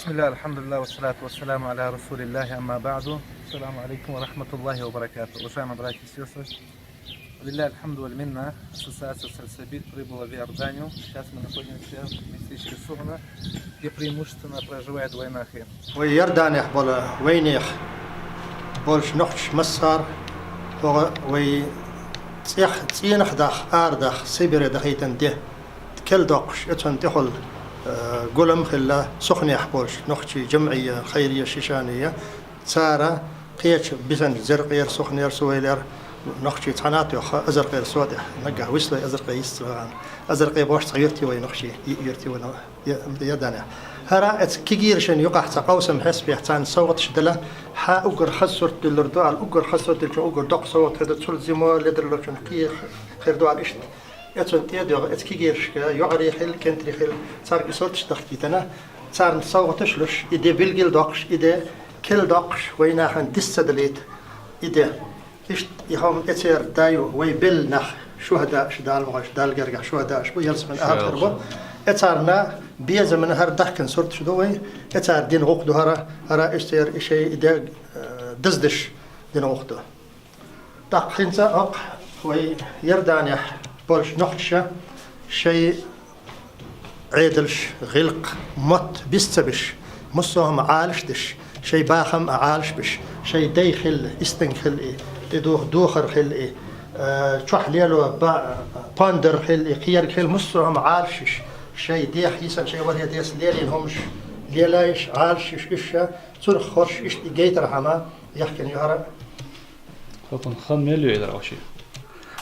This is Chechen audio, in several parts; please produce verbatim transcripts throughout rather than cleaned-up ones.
Бисмилля, альхамдулилля, вассаляту вассаляму аля расулилля, амма баъду. Ассаляму алейкум ва рахматуллахи ва баракатух. Уважаемые братья и сестры, лилля альхамду валь минна, ассоциация Сальсабиль прибыла в Иорданию. Сейчас мы находимся в местечке Сухна, где преимущественно проживают вайнахи. Вай Иорданехь бола вайнех болча нохчаша массар, хӀора вай цӀех-, цӀенах даха, арадаха, Сибре дахийтан де. Кел доккхуш, эцун тӀехула, э, гулам хилла Сухнехь болча нохчий жамӀия, хайрия, шишания, цара кхеча бисанча Зеркъера, Сухнера, Сувайлера нохчий цхьана а тоьхха, Азаркъера со тӀехь, наггахь вислой Азаркъе йист вагӀан. Азаркъе бош цхьа юрт я вай нохчий, йиъ юрт я вай но-, я, я дане. ХӀара эца кегийрашна юкъахь цхьа къовсам хьесапехь царна совгӀаташ дала, хьа уггар хаза сурт дуьллур ду аьлла, уггар хаза сурт диллачун уггар доккха совгӀат хир ду, цул зимо ледарлочун кхий хир ду аьлла иштта. Эцун тӀедоьгӀу, эца кегийрашка, йоӀарий хила, кӀентарий хила, царга и сурташ дахкийтана, царна совгӀаташ луш, и де билгал доккхуш, и де кел доккхуш, вайнахана диса ца далийта, и де. Иштта и хӀама эцера да ю, вай белла нах, шухӀадааш, Дала мукъалахь, Далла гергахь шухӀадааш бу, ялсамани ахкхар бу. Эцарна безамана хӀара дахкан сурташ ду вай, эцара дина гӀулакх ду хӀара, хӀара эцера и шай и де, э, даздеш дина гӀулакх ду. ТӀаккха хӀинца а вай Иорданехь болча нохчаша шай Ӏедалш, гӀиллакх, мотт биса ца беш, муссо а хӀама Ӏалашдеш, шай бахам а Ӏалашбеш, шай дай хила, истинг хила и, тӀедуха духар хила и, э, чохь лело ба-, пондар хила и, кхерг хила, муссо а хӀама Ӏалашйеш, шай дех йисана, шай вархӀе деса лелийна хӀумаш лелайеш, Ӏалашйеш уьш, цунах хорш иштта и гайтархьама яхкина ю хӀара. ХӀокхун хан мел ю элира вай ши?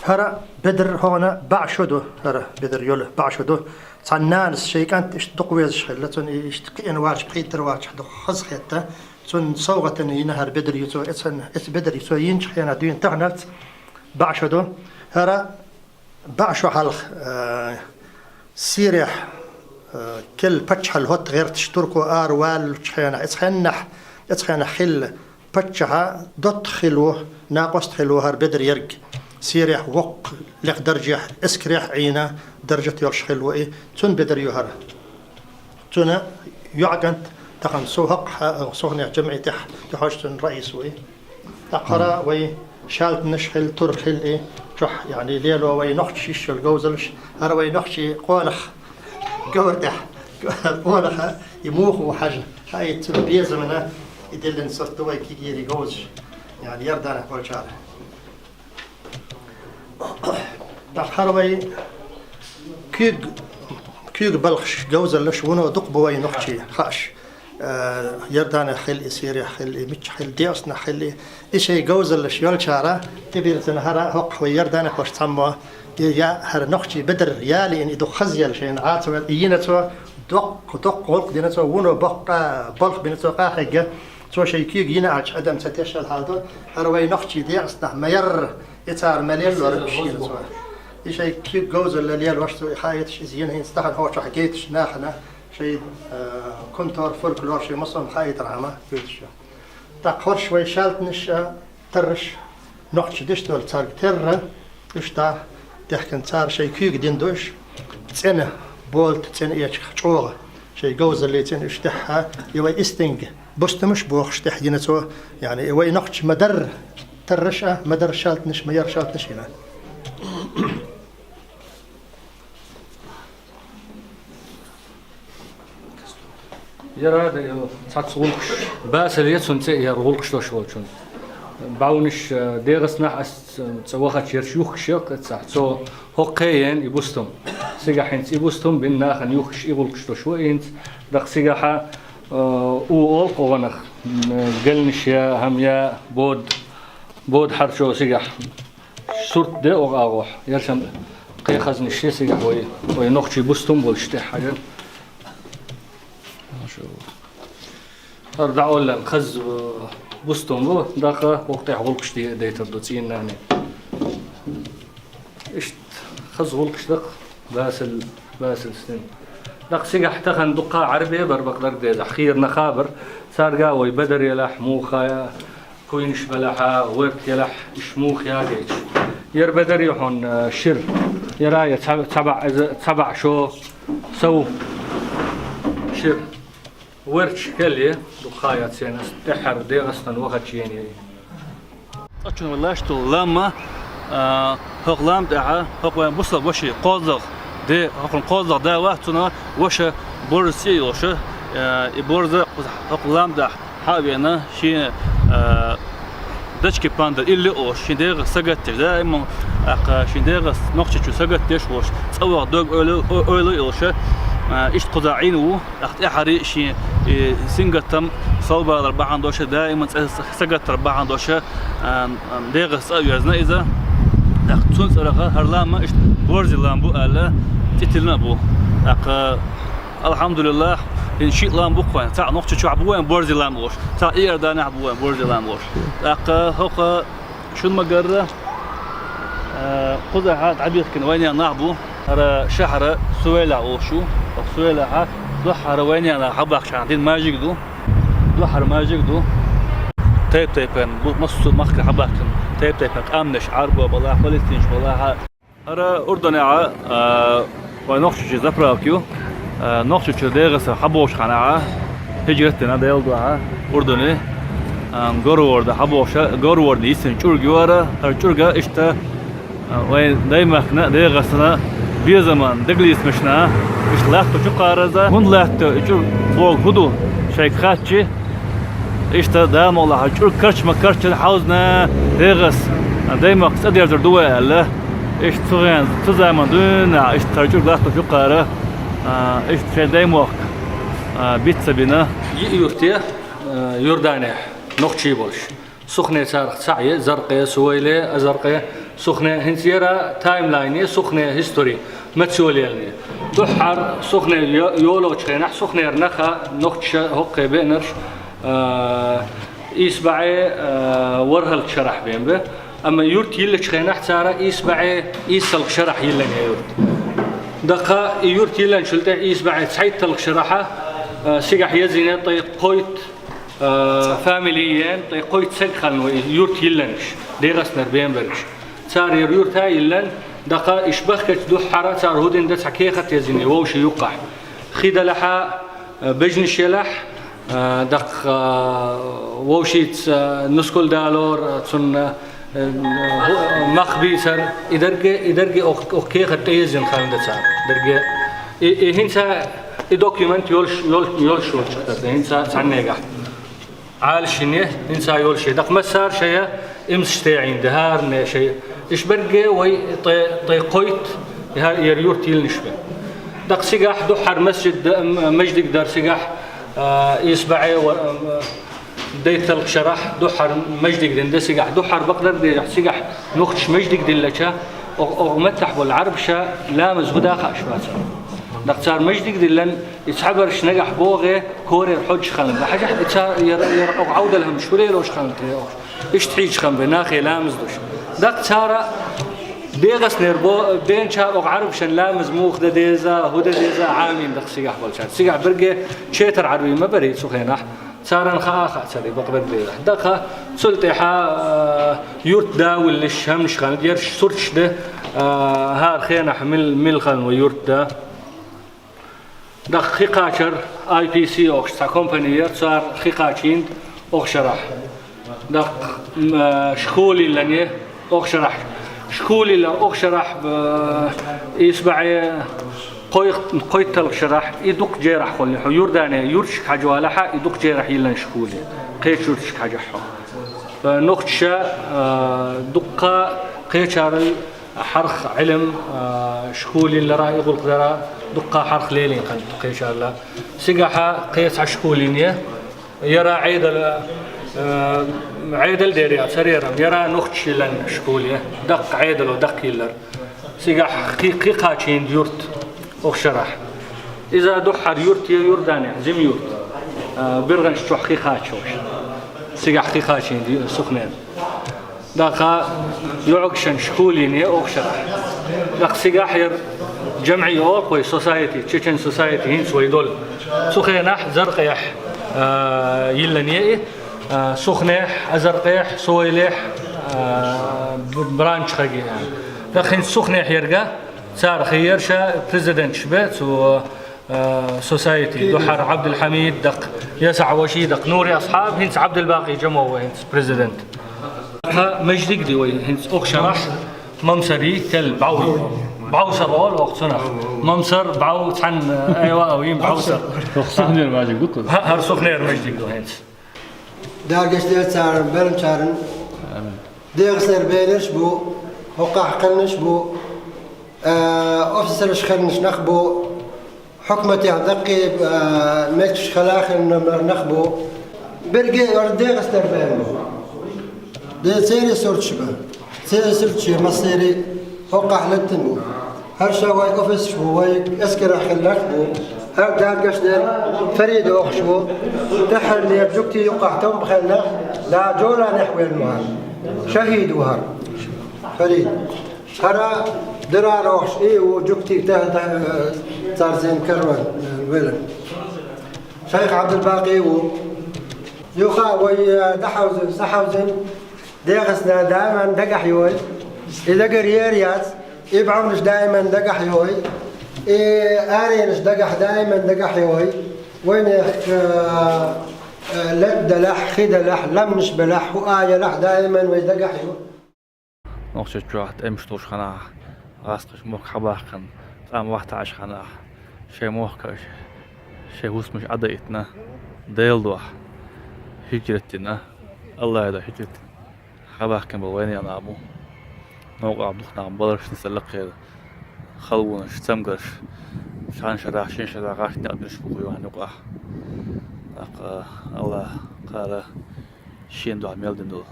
ХӀара бедар хӀокхуна баӀ шо ду, хӀара бедар йола баӀ шо ду. Цхьан нанас шай кӀант иштта дукха везаш хилла, цунна и иштта кхиъна вача, пхийттара вача дукха хаза хетта. Цунна совгӀатана йина хӀара бедар ю цо, эцан, эца бедар ю цо йинчу хенахь дуьйна таханарца баӀ шо ду. ХӀара баӀ шо хьалха, э, Сирехь, э, кел паччахьалла хӀотта гӀерташ турко ара валлучу хенахь, эца хеннахь, эца хенахь хилла паччахьа доттагӀа хилла ву, накъост хилла ву хӀара бедар ерг. Сирехь воккха лекха даржехь, эскарехь а Ӏийна, даржат йолуш хилла ву и, цунна бедар ю хӀара. Цуьнан йоӀа кӀант тахана со хӀокху хьа-, Сухнехь жамӀи тӀехь, тӀехьожа цуьнан раис ву и. ТӀаккха хӀара вай шаьлтанаш хила, тур хила и, чохь, яъни, лело вай нохчаша йиш йолу говзаллаш, хӀара вай нохчий къонах, говра тӀехь, къонаха и муха ву хьажа, хаийта цуьнан безамана, и диллина сурт ду вай кегийрий говзаш, яъни, Иорданехь болчара. ТӀаккха хӀара вай куьйг-, куьйга балхаш, говзаллаш вуно дукха бу вай нохчий хааш. Э, Иорданехь хила и, Сирехь хила и, миччахь хила, ДегӀастанахь хила и. И шайн говзаллаш йолчара, тӀебирзина хӀара хӀокху вай Иорданехь волуш цхьаммо, и я хӀара нохчий бедар ялийна, и дукха хазъелла шайна Ӏа ца вел, и йина цо, доккха, доккха гӀуллакх дина цо, вуно боккха балха бина цо къахьегна. Цо шайн куьйга йина аьлча, адам ца тешал хьал ду, хӀара вай нохчий ДегӀастанахь ма-ярра, и цара мел леллора уьш йина цо. И шайн куьйга говзалла лелош цо, и хаийташ иза йина хӀинца тахана хӀокху чохь гайташ нахана, шайн, э, кунтор, фольклор, шайн массо а хаийтархьама куьйгаш ю. ТӀаккха хӀорш вай шаьлтанаш а, тарраш, нохчий деш долу цаьрга терра, уьш дӀа дехкина цара шайн куьйга дина ду уьш, цӀена болат, цӀена эчигах чӀогӀа, шайн говзаллий цӀена уьш тӀехь, и вай истинга бустамаш бохуш тӀехь йина цо, яъни, и вай нохчий ма-дарра, тарраш а, ма-дарра шаьлтанаш, ма-ярра шаьлтанаш йина. Яра да, цхьацца гӀуллакхаш, басал яц цунна цӀе яра гӀуллакхаш дош волчун. Бауьнаш, э, ДегӀастанахь ас цӀа вахача ерш юхкуш яра цхьа, цо хӀокху кхеен и бустам. Цигахь хӀинца и бустам бина нахана юхкуш и гӀуллакхаш дош ву хӀинца. ТӀаккха цигахьа, э, у олу кху гӀанах, м, галнаш я, хӀама я, бод-, бода хьарчо цигахь. Сурт де оха агӀохь, яшан кхин хазнаш я цигахь вай, вай нохчий бустам болуш тӀехь хьажа. ХӀара дӀаоллан хаза, э, бустам бу, даккха хӀокху тӀехь гӀуллакхаш де-, дайтар ду цӀийнан нани. Иштта хаза гӀуллакхаш даккха, басал, басал стен. Даккха цигахь тахана дуккха Ӏарбе бар бакъдарг дезахь, хийра нах а бар, цаьрга вай бедар елахь, муха я, куйнаш белахьа, гӀоьрт елахь, иш муха ягийча. Яра бедар ю хьуна, э, шира. Яра я цхьа-, цхьа баӀ, иза, цхьа баӀ шо сов шира. Верч хӀалле, дукха яц цӀенас, тӀеххьара ДегӀастан вахача ене. Цкъачунна вай лаьштта лам, а, хӀокху лам тӀехь, хӀокху вайн бусалба ваши кхозлагӀа де, хӀокхуьнан кхозлагӀа да вац, цуьнан ваша борза цӀе йолуш, а, и борза кхуза хӀокху лам тӀехь хьа а веана, шен, а, дачки пандар илли а олуш, шен дегӀаца сагатдеш, даиман, тӀаккха шен дегӀаца Нохчийчу сагатдеш волуш, цӀа ваха дог ойла, о-, ойла а йолуш, а, иштта кхузахь Ӏийна ву. ТӀаккха тӀаьххьара шен и сингаттам совбалар бахьана долуш, даиман цӀа сагаттар бахьана долуш, а, а, дегӀаца цӀа а везна иза. ТӀаккха цуьнан цӀарах хӀара лам иштта Борзи лам бу аьлла, цӀе тиллина а бу. ТӀаккха, алхьамдулиллахь, хӀинца шиъ лам бу-кх вайн, цхьаъ Нохчийчохь бу вайн Борзи лам олуш, цхьаъ Иорданехь бу вайн Борзи лам олуш. ТӀаккха хӀокху Шуна ма-гарра, а, кхузахь дӀабихкина вайнехан нах бу. ХӀара шахьар Сувайлахь олуш ю. ХӀокху Сувайлахь дуьххьара вайнехан нах хьабахча дина маьждиг ду. Дуьххьара маьждиг ду. Тайп-тайпана, бу-, массо а махкара хьабахкина, тайп-тайпана къаьмнаш, Ӏарбо балахь, палестинаш балахь. ХӀара Урдунехь, а, вайн Нохчийчу заправка ю. А, Нохчийчуьра ДегӀастан хьабогӀучу хенахь, хӀижрат дина Делан дуьхьа Урдуне, а, Горварда хьабогӀуш, Горварда йисина чӀург ю хӀара, хӀара чӀург иштта, а, вайн Даймахкана, ДегӀастана безаман дегӀалецамашна иштта латточу кхараза. ХӀунда латто и чӀург боху хӀун ду шайга хаьттича, иштта Дала мукъалахь чӀург карча ма карчара хьовзийна, ДегӀаста, Даймахка цӀа дерзор ду вай аьлла. Иштта цу хенахь, цу заман дуьйна иштта хӀара чӀург латточу кхара, а, иштта шайн Даймохк, а, биц ца бина. Йиъ юрт я, а, Иорданехь нохчий болуш. Сухне царах цхьаъ я, Заркъе, Сувайле, Азаркъе, Сухне. ХӀинца яра таймлайн я, Сухне history, мацо лелане. Дуьххьара Сухне йо-, йолочу хенахь Сухнера наха нохчаша хӀокхе беанарш, а, ийс бӀе, а, ворхӀалгӀачу шарахь бен бу. Амма юрт йиллачу хенахь цара ийс бӀе ийсалгӀа шарахь йиллина я юрт. ТӀаккха и юрт йиллинчул тӀе ийс бӀе цхьайтталгӀа шарахь, а, цигахь езйина тӀе кхойтта, а, фамили, тӀе кхойтта стаг хилла вай юрт йиллинарш, ДегӀастанара бен берш. Цара яра юрт а йиллина, тӀаккха иштта бахкачу дуьххьара цара хӀун дина дан цхьа кехат езйина вовшийн юккъехь. Хи делахь а, а, бежнаш елахь, а, тӀаккха, а, вовшашца, а, нускал далор, а, цунна, а, а, мах бийцар, и дерриге, и дерриге оха, оха кехат тӀеезйина хилла дан цара. Дерриге. И, и хӀинца и документ йолуш, йол-, йолуш волчух тера, хӀинца цхьаннегахь. Ӏалашйина я, хӀинца йолуш я. ТӀаккха массара шайн имзаш тӀеӀийна дан, хӀаране шайн. Иштта берриге вай тӀе, тӀе кхойтта яра юрт йиллинарш бен. ТӀаккха цигахь дуьххьара масжид д-, м-, маьждиг дара цигахь, а, ийс бӀе ва-, м-, дейтталгӀа шарахь дуьххьара маьждиг дина дан цигахь. Дуьххьара бакъдерг дийцахь, цигахь нохчаша маьждиг диллича, о-, оха меттахь болу Ӏарбаша ламаз хӀун дан хууш вацара. ТӀаккха цара маьждиг диллина, и цхьаберш нагахь богӀий, корера хьожуш хилла. Хьажахь, и ца-, яра, яра оха Ӏовдал хӀума шу лелош хилла те оха. Иштта хьийзаш хилла бен нахе ламаз деш. ТӀаккха цара ДегӀастанера бо-, беанчара оха Ӏарбашна ламаз муха дан деза, хӀун дан деза, Ӏамийна тӀаккха цигахь болчара. Цигахь берриге четар Ӏарбий ма бара цу хенахь. Царна хаа а хаьа цара и бакъдерг дийцахь. ТӀаккха цул тӀаьхьа, а, юрт да вуьллуш хӀуманаш хилла, ерш сурташ дан, а, хӀара хенахь мил-, мила хилла вай юрт да. ТӀаккха хи кхачар, I P C олуш цхьа компани яра, цара хи кхачийна оха шарахь. ТӀаккха, м, а, школа йиллина я оха шарахь. Школа йиллина оха шарахь, а, ийс бӀе кхойх-, кхойтталгӀа шарахь, и дукха жерахь хуьлу. Хьо Иордане юрташка хьажа валахь а, и дукха жерахь йиллина школа я. Кхечу юрташка хьажахь хьо. А, нохчаша, а, дуккха кхечарал хьарх, Ӏилма, а, школа йиллара, и гӀуллакх дара, дуккха хьарх лелийна хилла кхечарла. Цигахь кхечу цхьа школа йина я, яра Ӏедал, а, Ӏедал дер яц хӀара, яра нохчаша йиллина школа я, даккха Ӏедало даккха йиллар. Цигахь кхи-, кхин кхачийна юрт оха шарахь. Иза дуьххьара юрт я Иорданехь, жима юрт. А, биргӀанаш чохь кхин кхачош. Цигахь кхин кхачийна ю-, Сухнена. ТӀаккха йоӀагашна школа йина я оха шарахь. ТӀаккха цигахь яра жамӀия олу вай, society, Chechen society хӀинца вай долу. Цу хенахь Заркъехь, а, йиллина я и, а, Сухнехь, Азаркъехь, Сувайлехь, а, б-, бранч хьаги. ТӀаккха хӀинца Сухнехь ерг, цара хи яра ша президенташ бен, цу Э, Society духьар Ӏабдулхьамид дакъ, Ясаӏ Ваши дакъ, Нури Асхьаб, хӀинца Ӏабдулбакъи Джамов вай хӀинца президент. Хьа междиг ди вай хӀинца укх шарахь Мамсари кел бӀав. БӀавсар оал оха цунах. Мамсар, бӀав, цхьан, э, айва а вин бӀавсар. Хьа, хӀар сухнер междиг ду хӀинца. Дагештер царан, берн царан. ДегӀаснер бенерш бу, хӀокхахь кхелнаш бу, э, офицерш кхелнаш нах бу, хьукматех даккхий, э, меттигаш хала хилла нах бу. Берриге а вар дегӀаснер бен бу. Де церан сурташ ба. Церан сурташ массери хӀокхахь латтан бу. ХӀара ша вай офицерш бу, вай эскарахь хилла нах бу. ХӀара дагештер Фарид оалаш ву. ТӀеххьара лер жугтий юкъахь тӀом бахьан нах, да Джоланехь вен ву хӀара. ШахӀид ву хӀара. Фарид. ХӀара Дирар оалаш и ву, жугтий тӀехьа, тӀехьа, э, цар зен карван, э, велар. Шайх Ӏабдулбакъи ву. Юха вай, э, дӀахьовзина, схьахьовзина, дегӀаснаш даиман дагахь йой. И дагар ер яц, и бӀаьвнаш даиман дагахь йой. И аренаш дагахь даиман дагахь йой. Вайнех, э, э, лет далахь, хи далахь, ламнаш балахь, хӀу а ялахь даиман вай дагахь йой. Нохчийчохь тӀемаш тулуш ханахь, гӀазкхаша мохк хьабаьккхина, тӀам вахтаӀаш ханахь, шайн мохкаш, шайн хӀусамаш Ӏадаийтина, Делан дуьхьа хӀижрат дина, Аллахьа дуьхьа хӀижрат дина, хьабаьккхина болу вайнех нах бу. Новкъахь дукха нах баларш нисса лакхера, халонаш, цамгарш, шен шарахь, шен шарахь гӀаш некъ динарш бу кху юкъахь. ТӀаккха Аллахьа кхара шена дуьхьа мел дина долу,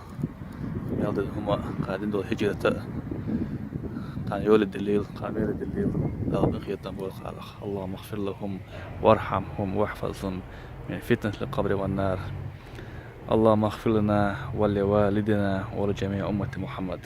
мел дина хӀума, кхара дина долу хӀижрат а, кхана йоле делийла, кхана мел делийла, Дала къинхетам бойла кхарах. اللهم اغفر لهم وارحمهم واحفظهم من فتنة القبر والنار. اللهم اغفر لنا ولوالدينا ولجميع أمة محمد.